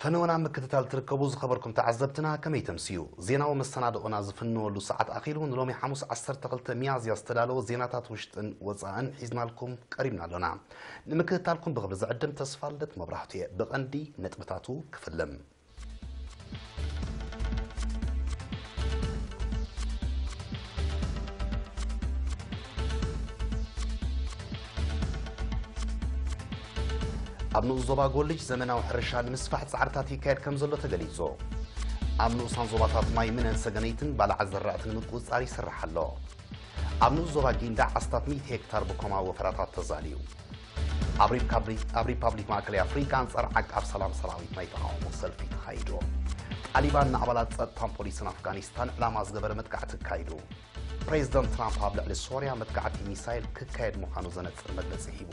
ፈነወና ምክትታል ትርከቡ ዝኸበርኩም ተዓዘብትና ከመይ ተምስዩ? ዜናዊ መሰናድኦና ዝፍንወሉ ሰዓት ኣኺሉ ንሎሚ ሓሙስ ዓሰርተ ክልተ ሚያዝያ ዝተዳለወ ዜናታት ውሽጥን ወፃእን ሒዝናልኩም ቀሪብና ኣሎና። ንምክትታልኩም ብኽብሪ ዝዕድም ተስፋ ልደት መብራህቱ እየ። ብቐንዲ ነጥብታቱ ክፍልም። ኣብ ንኡስ ዞባ ጎልጅ ዘመናዊ ሕርሻ ንምስፋሕ ጻዕርታት ይካየድ ከም ዘሎ ተገሊጹ። ኣብ ንኡሳን ዞባታት ማይ ምነን ሰገነይትን ባልዓት ዘራእቲ ንምቁጽጻር ይስራሕ ኣሎ። ኣብ ንኡስ ዞባ ጊንዳዕ ኣስታት ሚእቲ ሄክታር ብኮማ ወፈራታት ተዛልዩ። ኣብ ሪፓብሊክ፣ ኣብ ሪፓብሊክ ማእከላይ ኣፍሪካ ኣንጻር ዓቃብ ሰላም ሰራዊት ናይ ተቓውሞ ሰልፊ ተኻይዱ። ጣሊባን ንኣባላት ጸጥታን ፖሊስን ኣፍጋኒስታን ዕላማ ዝገበረ መጥቃዕቲ ኣካይዱ። ፕሬዚደንት ትራምፕ ኣብ ልዕሊ ሶርያ መጥቃዕቲ ሚሳይል ክካየድ ምዃኑ ዘነጽር መግለጺ ሂቡ።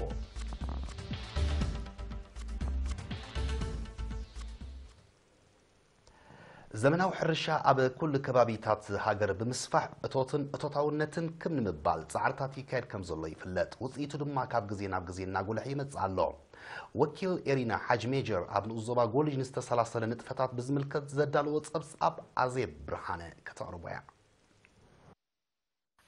ዘመናዊ ሕርሻ ኣብ ኩሉ ከባቢታት ሃገር ብምስፋሕ እቶትን እቶታውነትን ክብ ንምባል ጻዕርታት ይካየድ ከም ዘሎ ይፍለጥ። ውጽኢቱ ድማ ካብ ግዜ ናብ ግዜ እናጎልሐ ይመጽእ ኣሎ። ወኪል ኤሪና ሓጅ ሜጀር ኣብ ንኡስ ዞባ ጎልጅ ንዝተሰላሰለ ንጥፈታት ብዝምልከት ዘዳለዎ ጸብጻብ ኣዜብ ብርሃነ ከተቕርቦ እያ።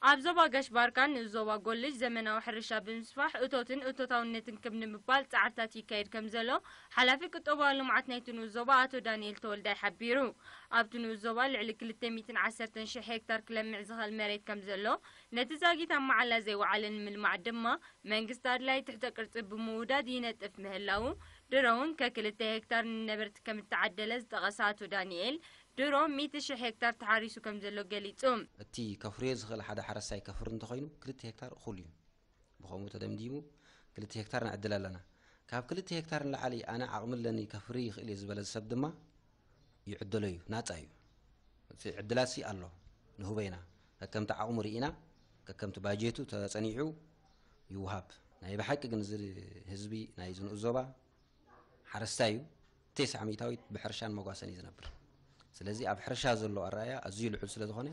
ኣብ ዞባ ጋሽ ባርካን ንኡስ ዞባ ጎልጅ ዘመናዊ ሕርሻ ብምስፋሕ እቶትን እቶታውነትን ክብ ንምባል ጻዕርታት ይካየድ ከም ዘሎ ሓላፊ ቁጠባዊ ልምዓት ናይቲ ንኡስ ዞባ ኣቶ ዳንኤል ተወልዳይ ሓቢሩ። ኣብቲ ንኡስ ዞባ ልዕሊ ክልተ ሚእትን ዓሰርተን ሽሕ ሄክታር ክለምዕ ዝኽእል መሬት ከም ዘሎ፣ ነቲ ዛጊት ኣብ መዓላ ዘይወዓለ ንምልማዕ ድማ መንግስቲ ኣድላዪ ትሕተ ቅርጺ ብምውዳድ ይነጥፍ ምህላዉ፣ ድሮ እውን ከክልተ ሄክታር ንነበርቲ ከም እተዓደለ ዝጠቐሰ ኣቶ ዳንኤል፣ ድሮ ሚእቲ ሽሕ ሄክታር ተሓሪሱ ከም ዘሎ ገሊጹ። እቲ ከፍርዮ ዝኽእል ሓደ ሓረስታይ ከፍሪ እንተኾይኑ ክልተ ሄክታር እኹል እዩ። ብኸምኡ ተደምዲሙ ክልተ ሄክታር ንዕድል ኣለና። ካብ ክልተ ሄክታር ንላዕሊ ኣነ ዓቕሚ ኣለኒ ከፍሪ ይኽእል እየ ዝበለ ሰብ ድማ ይዕደሎ እዩ፣ ናጻ እዩ። እቲ ዕድላሲ ኣሎ፣ ንህቦ ኢና። ከከምቲ ዓቕሙ ርኢና፣ ከከምቲ ባጀቱ ተጸኒዑ ይውሃብ። ናይ ብሓቂ ግን እዚ ህዝቢ ናይ ዝንኡ ዞባ ሓረስታይ እዩ። ተስዓ ሚእታዊት ብሕርሻን መጓሰን እዩ ዝነብር። ስለዚ ኣብ ሕርሻ ዘሎ ኣረኣያ ኣዝዩ ልዑል ስለ ዝኾነ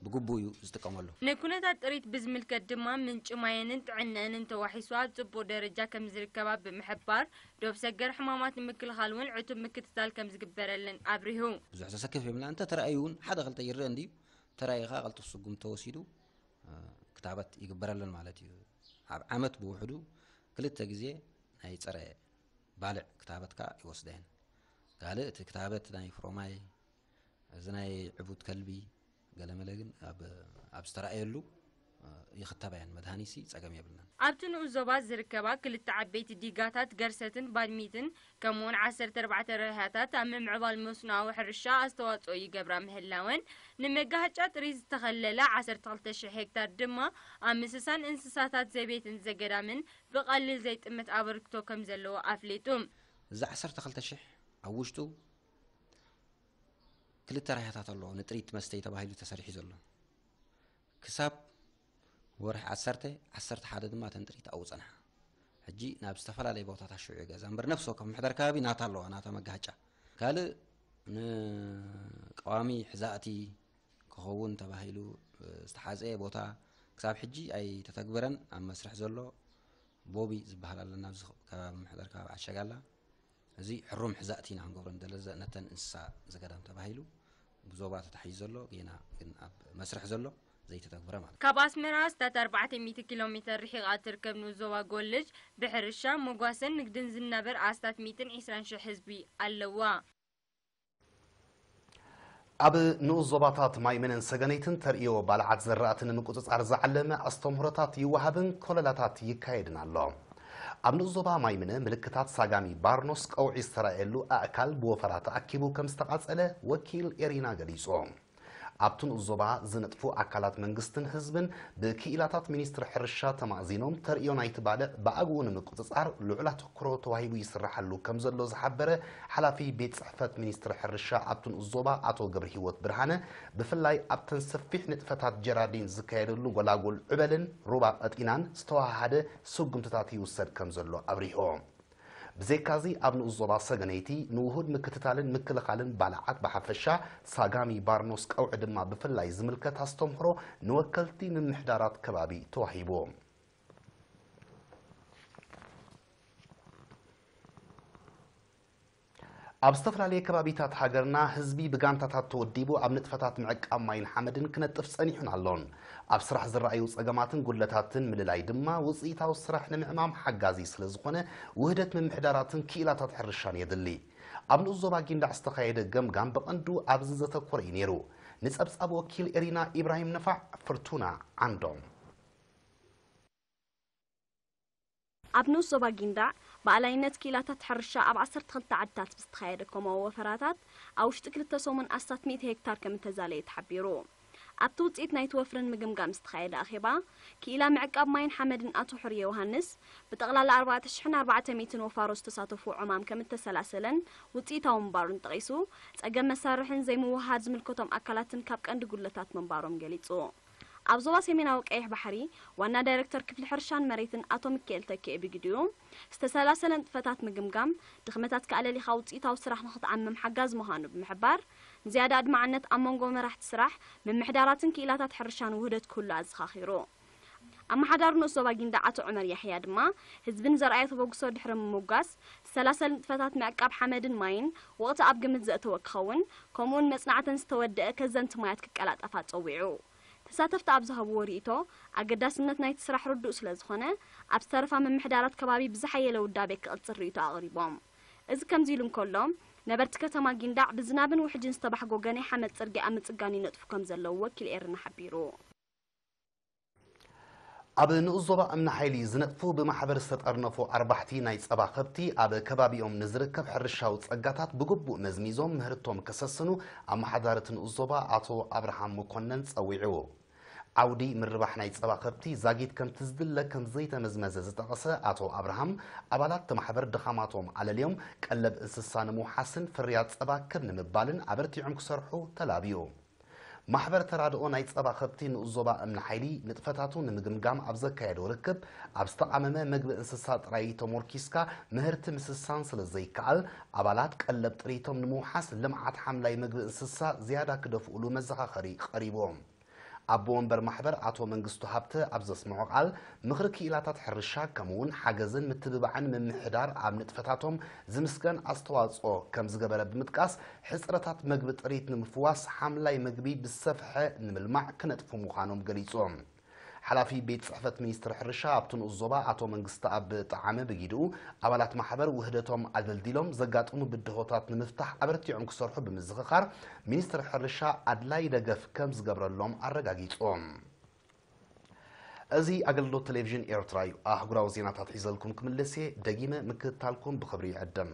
ብግቡእ እዩ ዝጥቀመሉ። ንኩነታት ጥሪት ብዝምልከት ድማ ምንጪ ማየንን ጥዕነአንን ተዋሒሱ ኣብ ጽቡቕ ደረጃ ከም ዝርከባ ብምሕባር፣ ዶብ ሰገር ሕማማት ንምክልኻል እውን ዕቱብ ምክትታል ከም ዝግበረለን ኣብሪሁ። ብዙሕ ዘሰክፍ የብልና። እንተ ተራእዩ እውን ሓደ ክልተ ይረአ እንድዩ። ተራእዩ ኸዓ ቅልጡፍ ስጉምቲ ተወሲዱ፣ እ፣ ክታበት ይግበረለን ማለት እዩ። ኣብ ዓመት ብውሕዱ ክልተ ግዜ ናይ ጸረ ባልዕ ክታበት ከኣ ይወስዳ እየን። ካልእ እቲ ክታበት ናይ ፍሮማይ፣ እዚ ናይ ዕቡድ ከልቢ፣ ገለመለ ግን ኣብ፣ ኣብ ዝተራእየሉ፣ እ፣ ይኽተባ እየን። መድሃኒትሲ ጸገም የብልናን። ኣብቲ ንኡስ ዞባ ዝርከባ ክልተ ዓበይቲ ዲጋታት ገርሰትን ባድሚትን፣ ከምኡውን ዓሰርተ ኣርባዕተ ረብሓታት ኣብ ምምዕባል መስኖኣዊ ሕርሻ ኣስተዋጽኦ ይገብራ ምህላወን፣ ንመጋሃጫ ጥሪት ዝተኸለለ ዓሰርተ ክልተ ሽሕ ሄክታር ድማ ኣብ ምስሳን እንስሳታት ዘቤትን ዘገዳምን ብቐሊል ዘይጥምት ኣበርክቶ ከም ዘለዎ ኣፍሊጡ። እዚ ዓሰርተ ክልተ ሽሕ ኣብ ውሽጡ ክልተ ራህያታት ኣለዎ፣ ንጥሪት መስተይ ተባሂሉ ተሰሪሑ ዘሎ። ክሳብ ወርሒ ዓሰርተ፣ ዓሰርተ ሓደ ድማ እተን ጥሪት ኣብኡ ጸንሓ። ሕጂ ናብ ዝተፈላለየ ቦታታት ሽዑ ይገዛ እምበር፣ ነፍሲ ወከፍ ምሕደር ከባቢ ናታ ኣለዋ፣ ናታ መጋሃጫ። ካልእ ንቀዋሚ ሕዛእቲ ክኸውን ተባሂሉ ዝተሓጽየ ቦታ ክሳብ ሕጂ ኣይተተግበረን። ኣብ መስርሕ ዘሎ ቦቢ ዝበሃል ኣለና፣ ኣብዚ ከባቢ ምሕደር ከባቢ ዓሸጋላ። እዚ ሕሩም ሕዛእቲ ኢና ክንገብሮ ንደለ፣ ዘ-፣ ነተን እንስሳ ዘገዳም ተባሂሉ ብዞባ ተታሒዙ ዘሎ፣ ጌና ግን ኣብ መስርሕ ዘሎ ዘይተተግበረ ማለት እዩ። ካብ ኣስመራ ኣስታት ኣርባዕተ ሚእቲ ኪሎ ሜተር ርሒቓ እትርከብ ንኡስ ዞባ ጎልጅ፣ ብሕርሻ፣ መጓሰን ንግድን ዝናበር ኣስታት ሚእትን ዕስራን ሽሕ ህዝቢ ኣለዋ። ኣብ ንኡስ ዞባታት ማይምነን ሰገነይትን ተርእዮ ባልዓት ዘራእቲ ንምቁጽጻር ዝዓለመ ኣስተምህሮታት ይወሃብን ኮለላታት ይካየድን ኣሎ። ኣብ ንኡስ ዞባ ማይምነ ምልክታት ሳጋሚ ባርኖስ ቀውዒ ዝተራእየሉ ኣእካል ብወፈራ ተኣኪቡ ከም ዝተቓጸለ ወኪል ኤሪና ገሊጹ። ኣብቲ ንኡስ ዞባ ዝነጥፉ ኣካላት መንግስትን ህዝብን ብክኢላታት ሚኒስትሪ ሕርሻ ተማእዚኖም ተርእዮ ናይቲ ባልዕ ብኣግኡ ንምቁጽጻር ልዑል ኣተኩሮ ተዋሂቡ ይስርሓሉ ከም ዘሎ ዝሓበረ ሓላፊ ቤት ጽሕፈት ሚኒስትሪ ሕርሻ ኣብቲ ንኡስ ዞባ ኣቶ ገብረሂወት ብርሃነ፣ ብፍላይ ኣብተን ሰፊሕ ንጥፈታት ጀራዲን ዝካየደሉ ጎላጉል ዕበልን ሩባ ቀጢናን ዝተወሃሃደ ስጉምትታት ይውሰድ ከም ዘሎ ኣብሪሆም። ብዘይካዚ ኣብ ንኡስ ዞባ ሰገነይቲ ንውሁድ ምክትታልን ምክልኻልን ባልዓት ብሓፈሻ ሳጋሚ ባርኖስ ቀውዒ ድማ ብፍላይ ዝምልከት ኣስተምህሮ ንወከልቲ ምምሕዳራት ከባቢ ተዋሂቡ። ኣብ ዝተፈላለየ ከባቢታት ሃገርና ህዝቢ ብጋንታታት ተወዲቡ ኣብ ንጥፈታት ምዕቃብ ማይን ሓመድን ክነጥፍ ጸኒሑን ኣሎን። ኣብ ስራሕ ዝረኣዩ ጸገማትን ጉድለታትን ምልላይ ድማ ውጽኢታዊ ስራሕ ንምዕማም ሓጋዚ ስለ ዝኾነ ውህደት ምምሕዳራትን ክኢላታት ሕርሻን የድሊ። ኣብ ንኡስ ዞባ ጊንዳዕ ዝተኻየደ ገምጋም ብቐንዱ ኣብዚ ዘተኮረ እዩ ነይሩ። ንጸብጻብ ወኪል ኤሪና ኢብራሂም ነፋዕ፣ ፍርቱና ዓንዶም። ኣብ ንኡስ ዞባ ጊንዳዕ ብኣላይነት ክኢላታት ሕርሻ ኣብ ዓሰርተ ክልተ ዓድታት ብዝተኻየደ ኮማዊ ወፈራታት ኣብ ውሽጢ ክልተ ሰሙን ኣስታት ሚእቲ ሄክታር ከም እተዛለየ ተሓቢሩ። ኣብቲ ውፅኢት ናይቲ ወፍርን ምግምጋም ዝተኻየደ ኣኼባ ክኢላ ምዕቃብ ማይን ሓመድን ኣቶ ሕርየ ዮሃንስ ብጠቕላላ ኣርባዕተ ሽሕን ኣርባዕተ ሚእትን ወፋሮ ዝተሳተፉ ዕማም ከም እተሰላሰለን ውፅኢታዊ ምንባሩን ጠቒሱ፣ ፀገም መሳርሕን ዘይምውህሃድ ዝምልከቶም ኣካላትን ካብ ቀንዲ ጉድለታት ምንባሮም ገሊፁ። ኣብ ዞባ ሰሜናዊ ቀይሕ ባሕሪ ዋና ዳይሬክተር ክፍሊ ሕርሻን መሬትን ኣቶ ሚካኤል ተኪኤ ብግዲኡ፣ ዝተሰላሰለ ንጥፈታት ምግምጋም፣ ድኽመታትካ ኣለሊኻ ውፅኢታዊ ስራሕ ንኽትዓምም ሓጋዚ ምዃኑ ብምሕባር፣ ንዝያዳ ኣድማዕነት ኣብ መንጎ መራሕቲ ስራሕ፣ ምምሕዳራትን ክኢላታት ሕርሻን ውህደት ክህሉ ኣዘኻኺሩ። ኣመሓዳሪ ንኡስ ዞባ ጊንዳዕ ኣቶ ዑመር ያሕያ ድማ፣ ህዝቢ ንዘርኣዮ ተበግሶ ድሕሪ ምምጓስ፣ ዝተሰላሰለ ንጥፈታት ምዕቃብ ሓመድን ማይን ወቕቲ ኣብ ግምት ዘእተወ ክኸውን፣ ከምኡውን መጽናዕተን ዝተወደአ ከዘንቲ ማያት ክቀላጠፋ ጸዊዑ። ተሳተፍቲ ኣብ ዝሃብዎ ርእይቶ፣ ኣገዳስነት ናይቲ ስራሕ ርዱእ ስለ ዝኾነ፣ ኣብ ዝተረፋ ምምሕዳራት ከባቢ ብዝሓየለ ውዳቤ ክቕጽል ርእይቶ ኣቕሪቦም። እዚ ከምዚ ኢሉ እንከሎ፣ ነበርቲ ከተማ ጊንዳዕ ብዝናብን ውሕጅን ዝተባሕጎገ ናይ ሓመድ ጽርግያ ኣብ ምጽጋን ይነጥፉ ከም ዘለዉ ወኪል ኤርና ሓቢሩ። ኣብ ንኡስ ዞባ እምኒ ሓይሊ ዝነጥፉ ብማሕበር ዝተጠርነፉ ኣርባሕቲ ናይ ጸባ ከብቲ ኣብ ከባቢኦም ንዝርከብ ሕርሻዊ ጸጋታት ብግቡእ መዝሚዞም ምህርቶም ከሰስኑ ኣመሓዳሪ እቲ ንኡስ ዞባ ኣቶ ኣብርሃም መኮነን ጸዊዑ። ዓውዲ ምርባሕ ናይ ጸባ ከብቲ ዛጊት ከምቲ ዝድለ ከም ዘይተመዝመዘ ዝጠቐሰ ኣቶ ኣብርሃም፣ ኣባላት እቲ ማሕበር ድኻማቶም ኣለልዮም ቀለብ እንስሳ ንምውሓስን ፍርያት ጸባ ክብ ንምባልን ኣበርቲዖም ክሰርሑ ተላብዩ። ማሕበር ተራድኦ ናይ ጸባ ከብቲ ንኡስ ዞባ እምኒ ሓይሊ ንጥፈታቱ ንምግምጋም ኣብ ዘካየዶ ርክብ፣ ኣብ ዝተቓመመ መግቢ እንስሳ ጥራይ ተሞርኪስካ ምህርቲ ምስሳን ስለ ዘይከኣል፣ ኣባላት ቀለብ ጥሪቶም ንምውሓስ ልምዓት ሓምላይ መግቢ እንስሳ ዝያዳ ክደፍኡሉ መዘኻኸሪ ቀሪቡ። ኣቦ ወንበር ማሕበር ኣቶ መንግስቱ ሃብተ ኣብ ዘስምዖ ቃል፣ ምኽሪ ክኢላታት ሕርሻ ከምኡውን ሓገዝን ምትብባዕን ምምሕዳር ኣብ ንጥፈታቶም ዝምስገን ኣስተዋጽኦ ከም ዝገበረ ብምጥቃስ፣ ሕጽረታት መግቢ ጥሪት ንምፍዋስ ሓምላይ መግቢ ብዝሰፍሐ ንምልማዕ ክነጥፉ ምዃኖም ገሊጾም። ሓላፊ ቤት ጽሕፈት ሚኒስትሪ ሕርሻ ኣብቲ ንኡስ ዞባ ኣቶ መንግስተኣብ ጠዓመ ብጊድኡ፣ ኣባላት ማሕበር ውህደቶም ኣደልዲሎም ዘጋጥሙ ብድሆታት ንምፍታሕ ኣበርቲዖም ክሰርሑ ብምዝኽኻር፣ ሚኒስትሪ ሕርሻ ኣድላይ ደገፍ ከም ዝገብረሎም ኣረጋጊጾም። እዚ ኣገልግሎት ቴሌቪዥን ኤርትራ እዩ። ኣህጉራዊ ዜናታት ሒዘልኩም ክምለስ እየ። ደጊመ ምክትታልኩም ብኽብሪ ይዕድም።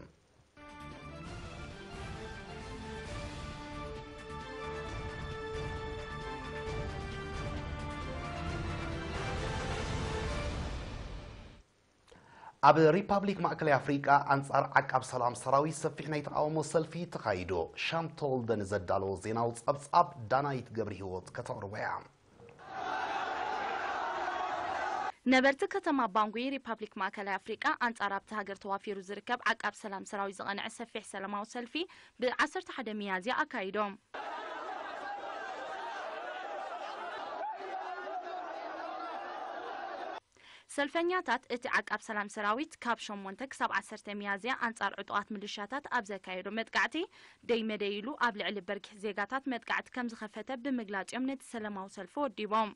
ኣብ ሪፓብሊክ ማእከላይ ኣፍሪቃ ኣንጻር ዓቃብ ሰላም ሰራዊት ሰፊሕ ናይ ተቓውሞ ሰልፊ ተኻይዶ። ሻም ተወልደ ንዘዳለዎ ዜናዊ ጸብጻብ ዳናይት ገብረ ህይወት ከተቕርቦ እያ። ነበርቲ ከተማ ባንጉ ሪፓብሊክ ማእከላይ ኣፍሪቃ ኣንጻር ኣብቲ ሃገር ተዋፊሩ ዝርከብ ዓቃብ ሰላም ሰራዊት ዝቐንዐ ሰፊሕ ሰላማዊ ሰልፊ ብ ዓሰርተ ሓደ ሚያዝያ ኣካይዶም። ሰልፈኛታት እቲ ዓቃብ ሰላም ሰራዊት ካብ ሸሞንተ ክሳብ ዓሰርተ ሚያዝያ ኣንጻር ዕጡቓት ምልሻታት ኣብ ዘካየዶ መጥቃዕቲ ደይ መደይ ኢሉ ኣብ ልዕሊ በርጊሕ ዜጋታት መጥቃዕቲ ከም ዝኸፈተ ብምግላጽ እዮም ነቲ ሰላማዊ ሰልፊ ወዲቦም።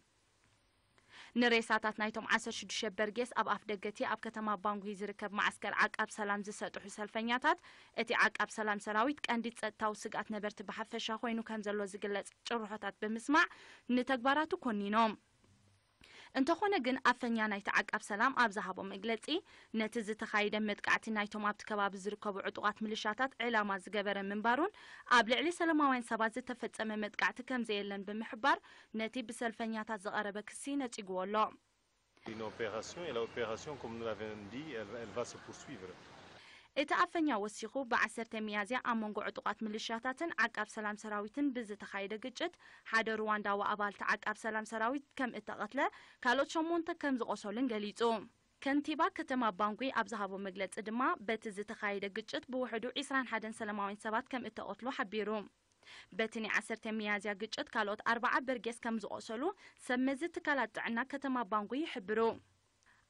ንሬሳታት ናይቶም ዓሰርተ ሽዱሽተ በርጌስ ኣብ ኣፍ ደገቲ ኣብ ከተማ ባንጉይ ዝርከብ መዓስከር ዓቃብ ሰላም ዝሰጥሑ ሰልፈኛታት፣ እቲ ዓቃብ ሰላም ሰራዊት ቀንዲ ጸጥታዊ ስግኣት ነበርቲ ብሓፈሻ ኮይኑ ከም ዘሎ ዝግለጽ ጭርሖታት ብምስማዕ፣ ንተግባራቱ ኮኒኖም። እንተኾነ ግን፣ ኣፈኛ ናይቲ ዓቃብ ሰላም ኣብ ዝሃቦ መግለጺ፣ ነቲ ዝተኻየደ መጥቃዕቲ ናይቶም ኣብቲ ከባቢ ዝርከቡ ዕጡቓት ምልሻታት ዕላማ ዝገበረ ምንባሩን፣ ኣብ ልዕሊ ሰላማውያን ሰባት ዝተፈጸመ መጥቃዕቲ ከም ዘየለን ብምሕባር፣ ነቲ ብሰልፈኛታት ዝቐረበ ክሲ ነጺግዎ ኣሎ። Une opération, et l'opération, comme nous l'avons dit, elle, elle va se poursuivre. እቲ ኣፈኛ ወሲኹ፣ ብዓሰርተ ሚያዝያ ኣብ መንጎ ዕጡቓት ምልሻታትን ዓቃብ ሰላም ሰራዊትን ብዝተኻየደ ግጭት፣ ሓደ ሩዋንዳዊ ኣባል እቲ ዓቃብ ሰላም ሰራዊት ከም እተቐትለ፣ ካልኦት ሸሞንተ ከም ዝቖሰሉን ገሊጹ። ከንቲባ ከተማ ባንጉይ ኣብ ዝሃቦ መግለጺ ድማ፣ በቲ ዝተኻየደ ግጭት ብውሕዱ ዒስራን ሓደን ሰላማውያን ሰባት ከም እተቐትሉ ሓቢሩ። በቲ ናይ ዓሰርተ ሚያዝያ ግጭት ካልኦት ኣርባዓ በርጌስ ከም ዝቖሰሉ ሰብ መዚ ትካላት ጥዕና ከተማ ባንጉ ይሕብሩ።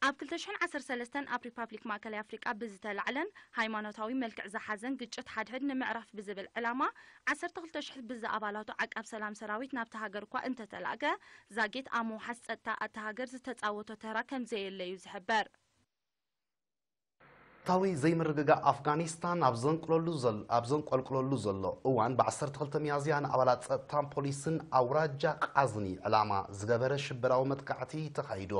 ኣብ ክልተ ሽሕን ዓሰርተ ሰለስተን ኣብ ሪፓብሊክ ማእከላይ ኣፍሪቃ ብዝተላዕለን ሃይማኖታዊ መልክዕ ዝሓዘን ግጭት ሓድሕድ ንምዕራፍ ብዝብል ዕላማ፣ ዓሰርተ ክልተ ሽሕ ብዝኣባላቱ ዓቃብ ሰላም ሰራዊት ናብታ ሃገር እኳ እንተተላእከ፣ ዛጊት ኣብ ምውሓስ ጸጥታ ኣታ ሃገር ዝተጻወቶ ተራ ከም ዘየለዩ ዝሕበር። ታዊ ዘይምርግጋእ ኣፍጋኒስታን ኣብ ዘንቆልቁለሉ ዘሎ እዋን፣ ብ ዓሰርተ ክልተ ሚያዝያ ንኣባላት ጸጥታን ፖሊስን ኣውራጃ ቃዝኒ ዕላማ ዝገበረ ሽበራዊ መጥቃዕቲ ተኻይዱ።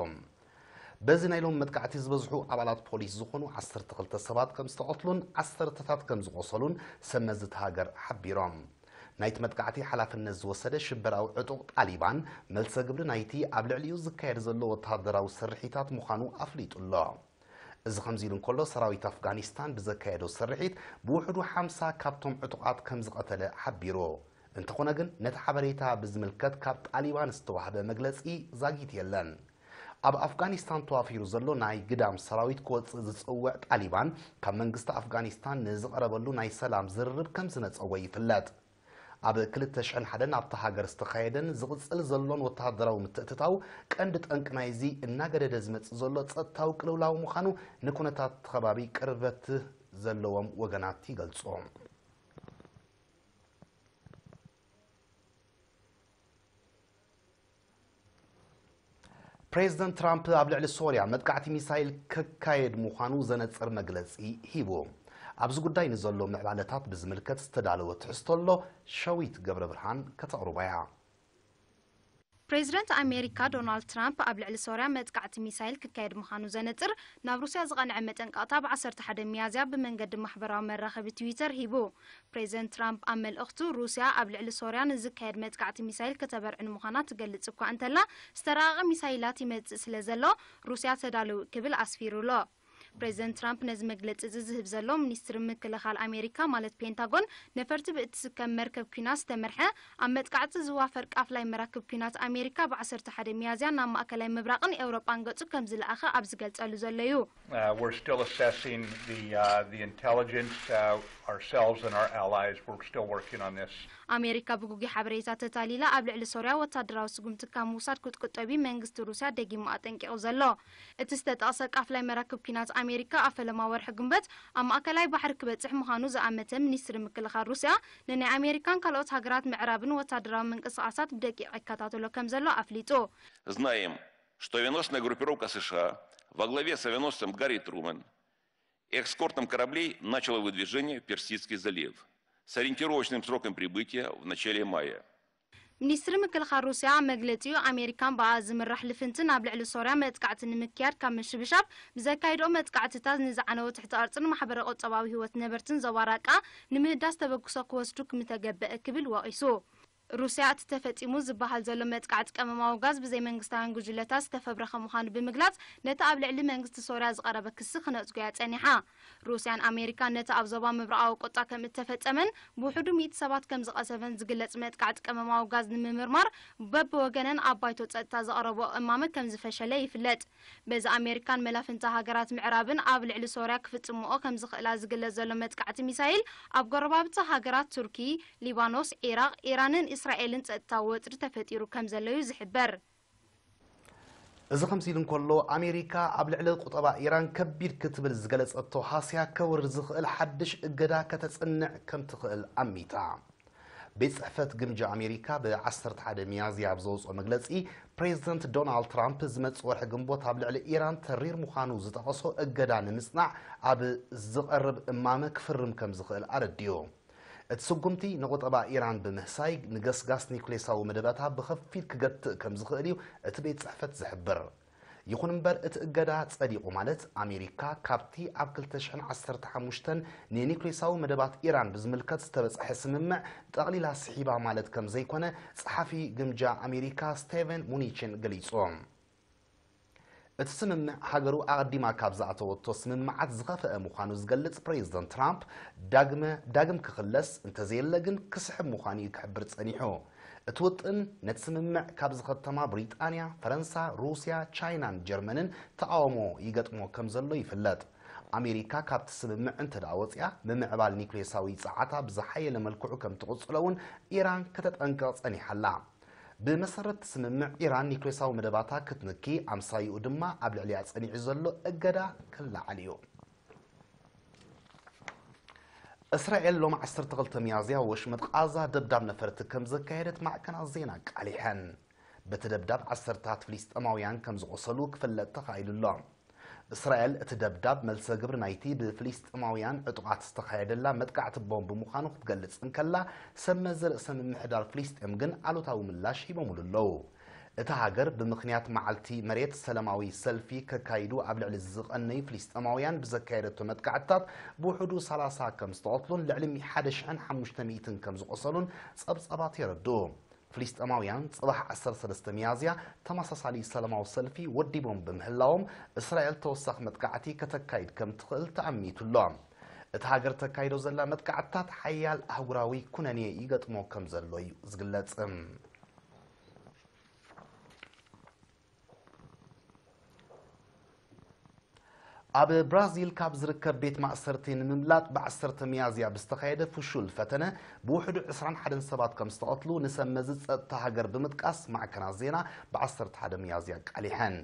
በዚ ናይ ሎሚ መጥቃዕቲ ዝበዝሑ ኣባላት ፖሊስ ዝኾኑ ዓሰርተ ክልተ ሰባት ከም ዝተቐትሉን ዓሰርተታት ከም ዝቖሰሉን ሰመዚ እታ ሃገር ሓቢሮም። ናይቲ መጥቃዕቲ ሓላፍነት ዝወሰደ ሽበራዊ ዕጡቕ ጣሊባን፣ መልሰ ግብሪ ናይቲ ኣብ ልዕሊኡ ዝካየድ ዘሎ ወተሃደራዊ ስርሒታት ምዃኑ ኣፍሊጡ ኣሎ። እዚ ከምዚ ኢሉ እንከሎ፣ ሰራዊት ኣፍጋኒስታን ብዘካየዶ ስርሒት ብውሕዱ ሓምሳ ካብቶም ዕጡቓት ከም ዝቐተለ ሓቢሩ። እንተኾነ ግን፣ ነቲ ሓበሬታ ብዝምልከት ካብ ጣሊባን ዝተዋህበ መግለጺ ዛጊት የለን። ኣብ ኣፍጋኒስታን ተዋፊሩ ዘሎ ናይ ግዳም ሰራዊት ክወጽእ ዝጽውዕ ጣሊባን፣ ካብ መንግስቲ ኣፍጋኒስታን ንዝቐረበሉ ናይ ሰላም ዝርርብ ከም ዝነጸጎ ይፍለጥ። ኣብ ክልተ ሽሕን ሓደን ኣብታ ሃገር ዝተኻየደን ዝቕጽል ዘሎን ወተሃደራዊ ምትእትታው፣ ቀንዲ ጠንቂ ናይዚ እናገደደ ዝመጽእ ዘሎ ጸጥታዊ ቅልውላው ምዃኑ ንኩነታት እቲ ከባቢ ቅርበት ዘለዎም ወገናት ይገልጹ። ፕሬዝደንት ትራምፕ ኣብ ልዕሊ ሶርያ መጥቃዕቲ ሚሳይል ክካየድ ምዃኑ ዘነጽር መግለጺ ሂቡ። ኣብዚ ጉዳይ ንዘሎ ምዕባለታት ብዝምልከት ዝተዳለወ ትሕዝቶ ኣሎ፣ ሸዊት ገብረብርሃን ከተቕርቦ እያ። ፕሬዝደንት ኣሜሪካ ዶናልድ ትራምፕ ኣብ ልዕሊ ሶርያ መጥቃዕቲ ሚሳይል ክካየድ ምዃኑ ዘነጽር ናብ ሩስያ ዝቐንዐ መጠንቀቕታ ብ ዓሰርተ ሓደ ሚያዝያ ብመንገዲ ማሕበራዊ መራኸቢ ትዊተር ሂቡ። ፕሬዝደንት ትራምፕ ኣብ መልእኽቱ፣ ሩስያ ኣብ ልዕሊ ሶርያ ንዝካየድ መጥቃዕቲ ሚሳይል ከተበርዕን ምዃና ትገልጽ እኳ እንተላ፣ ዝተራቐቐ ሚሳይላት ይመጽእ ስለ ዘሎ፣ ሩስያ ተዳለዊ ክብል ኣስፊሩ ኣሎ። ፕሬዝደንት ትራምፕ ነዚ መግለጺ እዚ ዝህብ ዘሎ፣ ሚኒስትሪ ምክልኻል ኣሜሪካ ማለት ፔንታጎን፣ ነፈርቲ ብእትስከም መርከብ ኲናት ዝተመርሐ ኣብ መጥቃዕቲ ዝዋፈር ቃፍላይ መራክብ ኲናት ኣሜሪካ ብ ዓሰርተ ሓደ ሚያዝያ ናብ ማእከላይ ምብራቕን ኤውሮጳን ገጹ ከም ዝለኣኸ ኣብ ዝገልጸሉ ዘሎ እዩ። Uh, we're still assessing the, uh, the intelligence. Uh, ourselves and our allies, we're still working on this. ኣሜሪካ ብጉጉይ ሓበሬታ ተታሊላ ኣብ ልዕሊ ሶርያ ወታደራዊ ስጉምቲ ካብ ምውሳድ ክትቁጠብ እዩ መንግስቲ ሩስያ ደጊሙ ኣጠንቂቑ ዘሎ። እቲ ዝተጠቕሰ ቃፍላይ መራክብ ኲናት ኣሜሪካ ኣብ ፈለማ ወርሒ ግንቦት ኣብ ማእከላይ ባሕሪ ክበጽሕ ምዃኑ ዝኣመተ ሚኒስትሪ ምክልኻል ሩስያ፣ ንናይ ኣሜሪካን ካልኦት ሃገራት ምዕራብን ወታደራዊ ምንቅስቓሳት ብደቂቕ ይከታተሎ ከም ዘሎ ኣፍሊጡ። Знаем, что авианосная группировка США во главе с авианосцем Гарри Трумэн эскортом кораблей начало выдвижение в Персидский залив с ориентировочным сроком прибытия в начале мая. ሚኒስትሪ ምክልኻል ሩስያ ኣብ መግለጺኡ፣ ኣሜሪካን ብኣ ዝምራሕ ልፍንትን ኣብ ልዕሊ ሶርያ መጥቃዕቲ ንምክያድ ካብ ምሽብሻብ ብዘካይድኦ መጥቃዕትታት ንዝዓነወ ትሕቲ ቅርጽን ማሕበረ ቁጠባዊ ህይወት ነበርትን ዞባ ራቃ ንምህዳስ ተበግሶ ክወስዱ ክምተገበአ ክብል ወቒሱ። ሩስያ እቲ ተፈጺሙ ዝበሃል ዘሎ መጥቃዕቲ ቀመማዊ ጋዝ ብዘይመንግስታውያን ጉጅለታት ዝተፈብረኸ ምዃኑ ብምግላጽ፣ ነቲ ኣብ ልዕሊ መንግስቲ ሶርያ ዝቐረበ ክሲ ክነጽጎ እያ ጸኒሓ። ሩስያን ኣሜሪካን ነቲ ኣብ ዞባ ምብራቓዊ ቁጣ ከም እተፈጸመን ብውሕዱ ሚእቲ ሰባት ከም ዝቐሰበን ዝግለጽ መጥቃዕቲ ቀመማዊ ጋዝ ንምምርማር በብወገነን ኣብ ባይቶ ጸጥታ ዘቕረብኦ እማመ ከም ዝፈሸለ ይፍለጥ። በዚ ኣሜሪካን መላፍንታ ሃገራት ምዕራብን ኣብ ልዕሊ ሶርያ ክፍጽምኦ ከም ዝኽእላ ዝግለጽ ዘሎ መጥቃዕቲ ሚሳይል፣ ኣብ ጎረባብቲ ሃገራት ቱርኪ፣ ሊባኖስ፣ ዒራቕ፣ ኢራንን እስራኤልን ጸጥታዊ ወጥሪ ተፈጢሩ ከም ዘሎ እዩ ዝሕበር። እዚ ከምዚ ኢሉ እንከሎ፣ ኣሜሪካ ኣብ ልዕሊ ቁጠባ ኢራን ከቢድ ክትብል ዝገለጸቶ ሃስያ ከውርድ ዝኽእል ሓድሽ እገዳ ከተጽንዕ ከም ትኽእል ኣሚታ። ቤት ጽሕፈት ግምጃ ኣሜሪካ ብ ዓሰርተ ሓደ ሚያዝያ ኣብ ዘውጽኦ መግለጺ፣ ፕሬዝደንት ዶናልድ ትራምፕ ዝመጽእ ወርሒ ግንቦት ኣብ ልዕሊ ኢራን ተሪር ምዃኑ ዝጠቐሶ እገዳ ንምጽናዕ ኣብ ዝቐርብ እማመ ክፍርም ከም ዝኽእል ኣረዲኡ። እቲ ስጉምቲ ንቁጠባ ኢራን ብምህሳይ፣ ንገስጋስ ኒኩሌሳዊ መደባታ ብኸፊል ክገትእ ከም ዝኽእል እዩ እቲ ቤት ጽሕፈት ዝሕብር። ይኹን እምበር፣ እቲ እገዳ ጸዲቑ ማለት፣ ኣሜሪካ ካብቲ ኣብ ክልተ ሽሕን ዓሰርተ ሓሙሽተን ንኒኩሌሳዊ መደባት ኢራን ብዝምልከት ዝተበጽሐ ስምምዕ ጠቕሊላ ስሒባ ማለት ከም ዘይኮነ ጸሓፊ ግምጃ ኣሜሪካ ስቴቨን ሙኒችን ገሊጹ። እቲ ስምምዕ ሃገሩ ኣቐዲማ ካብ ዝኣተወቶ ስምምዓት ዝኸፍአ ምዃኑ ዝገልጽ ፕሬዝደንት ትራምፕ፣ ዳግመ ዳግም ክኽለስ እንተዘየለ ግን ክስሕብ ምዃኑ እዩ ክሕብር ጸኒሑ። እቲ ውጥን ነቲ ስምምዕ ካብ ዝኸተማ ብሪጣንያ፣ ፈረንሳ፣ ሩስያ፣ ቻይናን ጀርመንን ተቓውሞ ይገጥሞ ከም ዘሎ ይፍለጥ። ኣሜሪካ ካብቲ ስምምዕ እንተደኣ ወጺኣ፣ ምምዕባል ኒኩሌሳዊ ጸዓታ ብዝሓየለ መልክዑ ከም ትቕጽሎ እውን ኢራን ከተጠንቅቕ ጸኒሓ ኣላ። ብመሰረት እቲ ስምምዕ፣ ኢራን ኒውክሌሳዊ መደባታ ክትንኪ፣ ኣምሳይኡ ድማ ኣብ ልዕሊኣ ጸኒዑ ዘሎ እገዳ ክለዓል እዩ። እስራኤል ሎም ዓሰርተ ክልተ ሚያዝያ ወሽመጥ ቃዛ ደብዳብ ነፈርቲ ከም ዘካየደት ማዕከናት ዜና ኣቃሊሐን። በቲ ደብዳብ ዓሰርታት ፍልስጤማውያን ከም ዝቖሰሉ ክፍለጥ ተኻኢሉ ኣሎ። እስራኤል እቲ ደብዳብ መልሰ ግብሪ ናይቲ ብፍልስጤማውያን ዕጡቓት ዝተኻየደላ መጥቃዕቲ ቦምብ ምዃኑ ክትገልጽ እንከላ፣ ሰብ መዚ ርእሰ ምምሕዳር ፍልስጤም ግን ኣሉታዊ ምላሽ ሂቦምሉ ኣለዉ። እታ ሃገር ብምኽንያት መዓልቲ መሬት ሰላማዊ ሰልፊ ከካይዱ ኣብ ልዕሊ ዝቐነዩ ፍልስጤማውያን ብዘካየደቶ መጥቃዕትታት ብውሕዱ ሰላሳ ከም ዝተቐትሉን ልዕሊ ሓደ ሽሕን ሓሙሽተ ሚእትን ከም ዝቖሰሉን ጸብጻባት የረድኡ። ፍልስጤማውያን ጽባሕ ዓሰርተ ሰለስተ ሚያዝያ ተመሳሳሊ ሰላማዊ ሰልፊ ወዲቦም ብምህላዎም፣ እስራኤል ተወሳኺ መጥቃዕቲ ከተካይድ ከም ትኽእል ተኣሚቱ ኣሎ። እታ ሃገር ተካይዶ ዘላ መጥቃዕትታት ሓያል ኣህጉራዊ ኩነኔ ይገጥሞ ከም ዘሎ እዩ ዝግለጽ። ኣብ ብራዚል ካብ ዝርከብ ቤት ማእሰርቲ ንምምላጥ ብ ዓሰርተ ሚያዝያ ብዝተኻየደ ፍሹል ፈተነ ብውሕዱ ዕስራን ሓደን ሰባት ከም ዝተቐትሉ ንሰብ መዚ ጸጥታ ሃገር ብምጥቃስ ማዕከናት ዜና ብ ዓሰርተ ሓደ ሚያዝያ ኣቃሊሐን።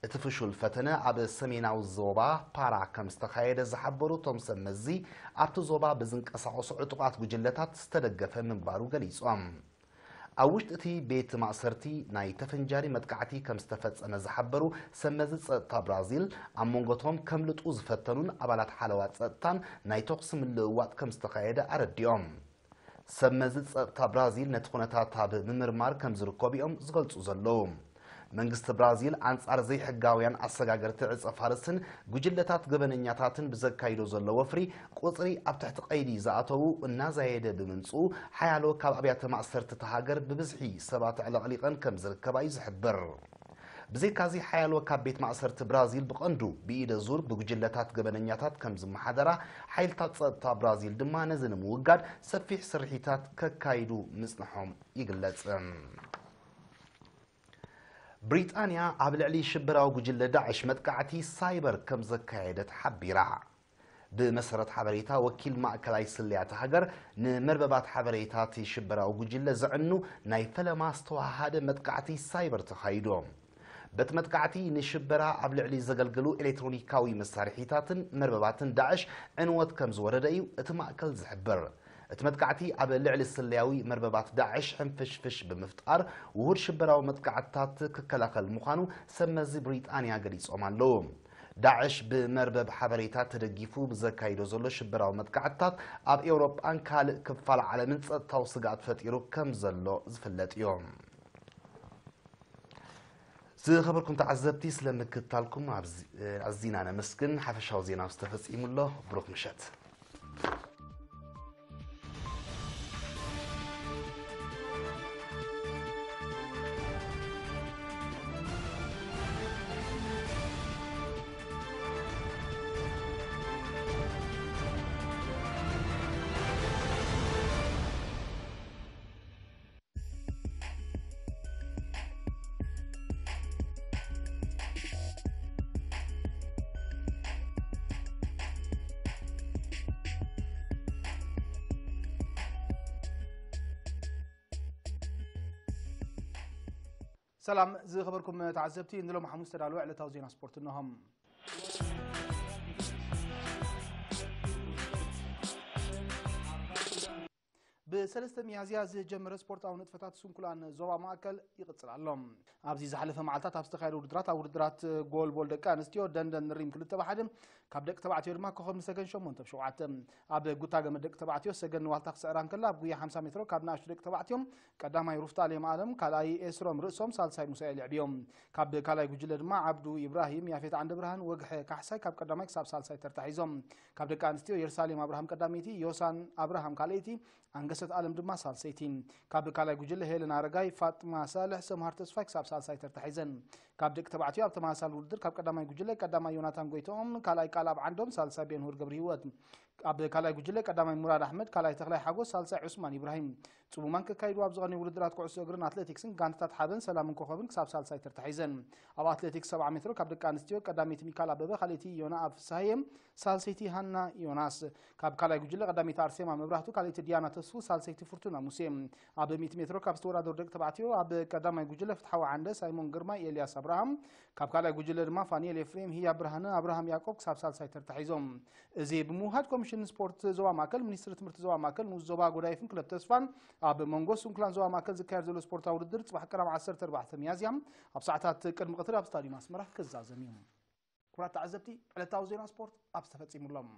እቲ ፍሹል ፈተነ ኣብ ሰሜናዊ ዞባ ፓራ ከም ዝተኻየደ ዝሓበሩ እቶም ሰብ መዚ፣ ኣብቲ ዞባ ብዝንቀሳቐሱ ዕጡቓት ጉጅለታት ዝተደገፈ ምንባሩ ገሊጾም። ኣብ ውሽጢ እቲ ቤት ማእሰርቲ ናይ ተፈንጃሪ መጥቃዕቲ ከም ዝተፈጸመ ዝሓበሩ ሰብ መዚ ጸጥታ ብራዚል፣ ኣብ መንጎቶም ከምልጡ ዝፈተኑን ኣባላት ሓለዋ ጸጥታን ናይ ተኹሲ ምልውዋጥ ከም ዝተኻየደ ኣረዲኦም። ሰብ መዚ ጸጥታ ብራዚል ነቲ ኩነታት ኣብ ምምርማር ከም ዝርከቡ እዮም ዝገልጹ ዘለዉ። መንግስቲ ብራዚል ኣንጻር ዘይሕጋውያን ኣሰጋገርቲ ዕጸ ፋርስን ጉጅለታት ገበነኛታትን ብዘካይዶ ዘሎ ወፍሪ፣ ቁጽሪ ኣብ ትሕቲ ቀይዲ ዝኣተዉ እናዛየደ ብምምጽኡ፣ ሓያሎ ካብ ኣብያተ ማእሰርቲ እታ ሃገር ብብዝሒ ሰባት ኣዕለቕሊቐን ከም ዝርከባ እዩ ዝሕብር። ብዘይካዚ፣ ሓያሎ ካብ ቤት ማእሰርቲ ብራዚል ብቐንዱ ብኢደ ዙር ብጉጅለታት ገበነኛታት ከም ዝመሓደራ፣ ሓይልታት ጸጥታ ብራዚል ድማ ነዚ ንምውጋድ ሰፊሕ ስርሒታት ከካይዱ ምጽንሖም ይግለጽ። ብሪጣንያ ኣብ ልዕሊ ሽበራዊ ጉጅለ ዳዕሽ መጥቃዕቲ ሳይበር ከም ዘካየደት ሓቢራ። ብመሰረት ሓበሬታ ወኪል ማእከላይ ስለያ እታ ሃገር፣ ንመርበባት ሓበሬታ እቲ ሽበራዊ ጉጅለ ዘዕኑ ናይ ፈለማ ዝተወሃሃደ መጥቃዕቲ ሳይበር ተኻይዱ። በቲ መጥቃዕቲ ንሽበራ ኣብ ልዕሊ ዘገልግሉ ኤሌክትሮኒካዊ መሳርሒታትን መርበባትን ዳዕሽ ዕንወት ከም ዝወረደ እዩ እቲ ማእከል ዝሕብር። እቲ መጥቃዕቲ ኣብ ልዕሊ ስለያዊ መርበባት ዳዕሽ ሕንፍሽፍሽ ብምፍጣር፣ ውሁድ ሽበራዊ መጥቃዕትታት ክከላኸል ምዃኑ ሰብ መዚ ብሪጣንያ ገሊጾም ኣለዉ። ዳዕሽ ብመርበብ ሓበሬታ ተደጊፉ ብዘካይዶ ዘሎ ሽበራዊ መጥቃዕትታት፣ ኣብ ኤውሮጳን ካልእ ክፋል ዓለምን ጸጥታዊ ስግኣት ፈጢሩ ከም ዘሎ ዝፍለጥ እዩ። ዝኸበርኩም ተዓዘብቲ፣ ስለ ምክትታልኩም ኣብዚ-፣ ኣዚና ነመስግን። ሓፈሻዊ ዜና ዝተፈጺሙ ኣሎ። ብሩኽ ምሸት። ሰላም ዝኸበርኩም ተዓዘብቲ፣ ንሎም ሓሙስ ተዳለወ ዕለታዊ ዜና ስፖርት እነሆም። ብሰለስተ ሚያዝያ ዝጀመረ ስፖርታዊ ንጥፈታት ስንኩላን ዞባ ማእከል ይቕጽል ኣሎ። ኣብዚ ዝሓለፈ መዓልታት ኣብ ዝተኻየደ ውድድራት፣ ኣብ ውድድራት ጎልቦል ደቂ ኣንስትዮ ደንደን ንሪም ክልተ ብ ሓደ፣ ካብ ደቂ ተባዕትዮ ድማ ኮኸብ ንሰገን ሸሞንተ ብ ሸውዓተ። ኣብ ጉታ ገመድ ደቂ ተባዕትዮ ሰገን ንዋልታ ክስዕራ እንከላ፣ ኣብ ጉያ ሓምሳ ሜትሮ ካብ ንኣሽቱ ደቂ ተባዕትዮ ቀዳማይ ሩፍታሌም ኣለም፣ ካልኣይ ኤስሮም ርእሶም፣ ሳልሳይ ሙሳኤል የዕብዮም። ካብ ካልኣይ ጉጅለ ድማ ዓብዱ ኢብራሂም፣ ያፌት ዓንደብርሃን ወግሐ ካሕሳይ ካብ ቀዳማይ ክሳብ ሳልሳይ ተርታ ሒዞም። ካብ ደቂ ኣንስትዮ የሩሳሌም ኣብርሃም ቀዳመይቲ፣ ዮሳን ኣብርሃም ካልኣይቲ፣ ኣንገሰት ኣለም ድማ ሳልሰይቲ። ካብ ካልኣይ ጉጅለ ሄለን ኣረጋይ፣ ፋጥማ ሳልሕ፣ ሰምሃር ተስፋይ ክሳብ ሳልሳይ ተርታ ሒዘን። ካብ ደቂ ተባዕትዮ ኣብ ተመሳሳሊ ውድድር ካብ ቀዳማይ ጉጅለ ቀዳማይ ዮናታን ጎይትኦም፣ ካልኣይ ቃልኣብ ዓንዶም፣ ሳልሳይ ቤንሁር ገብረህይወት። ኣብ ካልኣይ ጉጅለ ቀዳማይ ሙራድ ኣሕመድ፣ ካልኣይ ተኽላይ ሓጎስ፣ ሳልሳይ ዑስማን ኢብራሂም። ጽሙማን ክካይዱ ኣብ ዝቐነዩ ውድድራት ኩዕሶ እግርን ኣትሌቲክስን ጋንታታት ሓበን፣ ሰላምን ኮኸብን ክሳብ ሳልሳይ ተርታ ሒዘን። ኣብ ኣትሌቲክስ ሰብዓ ሜትሮ ካብ ደቂ ኣንስትዮ ቀዳመይቲ ሚካል ኣበበ፣ ካልኣይቲ ዮና ኣብ ፍስሃየ፣ ሳልሰይቲ ሃና ዮናስ። ካብ ካልኣይ ጉጅለ ቀዳመይቲ ኣርሴማ መብራህቱ፣ ካልኣይቲ ዲያና ተስፉ፣ ሳልሰይቲ ፍርቱና ሙሴ። ኣብ ሚእቲ ሜትሮ ካብ ዝተወዳደሩ ደቂ ተባዕትዮ ኣብ ቀዳማይ ጉጅለ ፍትሓዊ ዓንደ፣ ሳይሞን ግርማይ፣ ኤልያስ ኣብርሃም፣ ካብ ካልኣይ ጉጅለ ድማ ፋኒኤል ኤፍሬም፣ ህያ ብርሃነ፣ ኣብርሃም ያዕቆብ ክሳብ ሳልሳይ ተርታ ሒዞም። እዚ ብምውሃድ ኮሚሽን ስፖርት ዞባ ማእከል፣ ሚኒስትሪ ትምህርቲ ዞባ ማእከል፣ ንኡስ ዞባ ጎዳይፍን ክለብ ተስፋን ኣብ መንጎ ስንኩላን ዞባ ማእከል ዝካየድ ዘሎ ስፖርታዊ ውድድር ጽባሕ ቀዳም ዓሰርተ ኣርባዕተ ሚያዝያ ኣብ ሰዓታት ቅድሚ ቀትሪ ኣብ ስታዲየም ኣስመራ ክዛዘም እዩ። ክቡራት ተዓዘብቲ፣ ዕለታዊ ዜና ስፖርት ኣብዚ ተፈጺሙ ኣሎ።